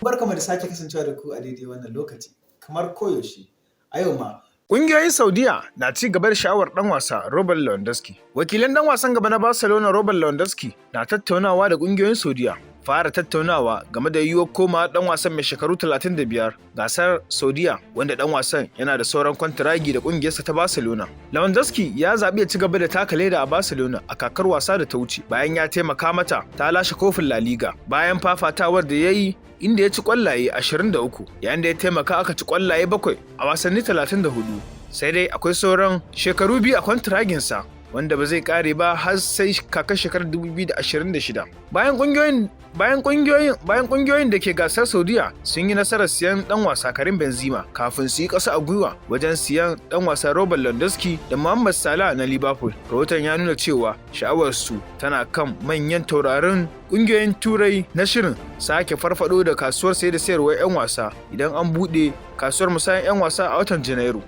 Barkamu da sake kasancewa da ku a daidai wannan lokaci. Kamar koyaushe, a yau ma Ƙungiyoyin Saudiya na ci gaba da sha'awar ɗan wasa Robert Lewandowski. Wakilan ɗan wasan gaba na Barcelona Robert Lewandowski na tattaunawa da ƙungiyoyin Saudiya. Fara tattaunawa game da yiwuwar koma ɗan wasan mai shekaru 35 gasar Saudiya, wanda ɗan wasan yana da sauran kwantiragi da ƙungiyarsa ta Barcelona. Lewandowski ya zaɓi ya ci gaba da taka leda a Barcelona a kakar wasa da ta wuce bayan ya taimaka mata ta lashe kofin La Liga bayan fafatawar da ya yi, inda ya ci kwallaye 23 yayin da ya taimaka aka ci kwallaye 7 a wasanni 34. Sai dai akwai sauran shekaru 2 a kwantiraginsa wanda ba zai kare ba har sai kakar shekarar 2026. Bayan kungiyoyin da ke gasar Saudiya sun yi nasarar siyan dan wasa Karim Benzema kafin su yi kasa a gwiwa wajen siyan dan wasa Robert Lewandowski da Mohamed Salah na Liverpool. Rahoton ya nuna cewa sha'awar su tana kan manyan taurarin kungiyoyin Turai na shirin sake farfado da kasuwar sayar da sayarwar 'yan wasa idan an buɗe kasuwar musayan 'yan wasa a watan Janairu.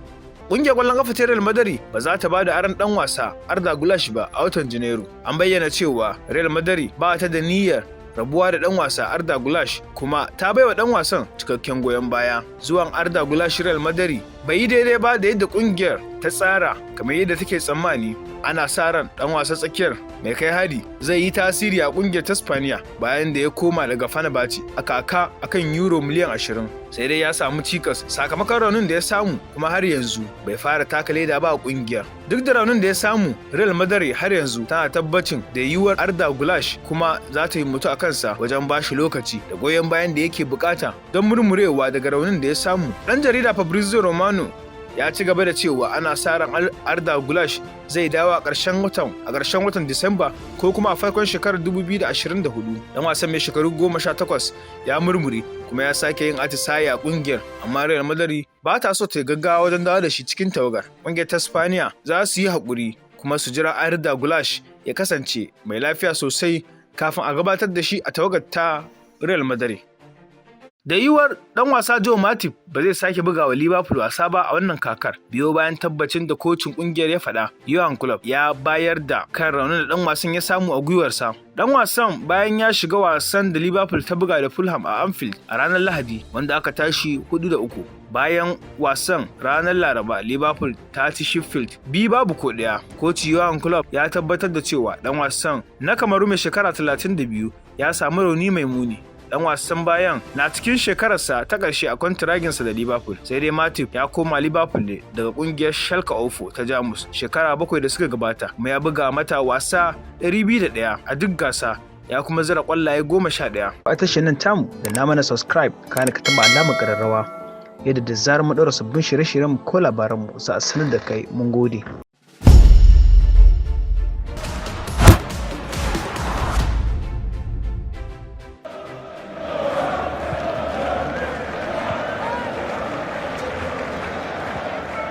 Ƙungiyar ƙwallon ƙafa ta Real Madrid ba za ta ba da aron ɗan wasa Arda Güler ba a watan Janairu. An bayyana cewa Real Madrid ba ta da niyyar rabuwa da ɗan wasa Arda Güler, kuma ta baiwa ɗan wasan cikakken goyon baya. Zuwan Arda Güler Real Madrid bai yi daidai ba da yadda ƙungiyar ta tsara kamar yadda take tsammani. Ana sa ran ɗan wasan tsakiyar mai kai hari zai yi tasiri a ƙungiyar ta Spaniya bayan da ya koma daga Fenerbahce a kaka akan euro miliyan 20. Sai dai ya samu cikas sakamakon raunin da ya samu, kuma har yanzu bai fara taka leda ba a ƙungiyar. Duk da raunin da ya samu, Real Madrid har yanzu tana tabbacin da yiwuwar Arda Güler, kuma za ta himmatu a kansa wajen bashi lokaci da goyon bayan da yake bukata don murmurewa daga raunin da ya samu. Dan jarida Fabrizio Romano ya ci gaba da cewa ana sa ran Arda Güler zai dawo a ƙarshen watan Disamba ko kuma a farkon shekarar 2024. Dan wasan mai shekaru 18 ya murmure kuma ya sake yin atisaye a ƙungiyar, amma Real Madrid ba ta so ta gaggawa wajen dawo da shi cikin tawagar. Ƙungiyar ta Spaniya za su yi haƙuri kuma su jira Arda Güler ya kasance mai lafiya sosai kafin a gabatar da shi a tawagar ta Real Madrid. Da yiwuwar dan wasa Joe Matip ba zai sake buga wa Liverpool wasa ba a wannan kakar, biyo bayan tabbacin da kocin kungiyar ya faɗa, Jurgen Klopp, ya bayar da kan raunin da dan wasan ya samu a gwiwarsa. Dan wasan bayan ya shiga wasan da Liverpool ta buga da Fulham a Anfield a ranar Lahadi, wanda aka tashi 4-3. Bayan wasan ranar Laraba, Liverpool ta ci Sheffield 2 babu ko 1. Koci Jurgen Klopp ya tabbatar da cewa dan wasan na Kamaru mai shekara 32 ya samu rauni mai muni. Dan wasan bayan na cikin shekararsa ta ƙarshe a kwantiraginsa da Liverpool. Sai dai Matip ya koma Liverpool ne daga ƙungiyar Schalke 04 ta Jamus shekara 7 da suka gabata, kuma ya buga mata wasa 201 a duk gasa, ya kuma zira ƙwallaye 11. A tashar nan tamu, danna mana subscribe, kana ka taɓa alamar ƙararrawa, yadda da zarar mu ɗaura sabbin shirye-shiryen ko labaranmu za a sanar da kai. Mun gode.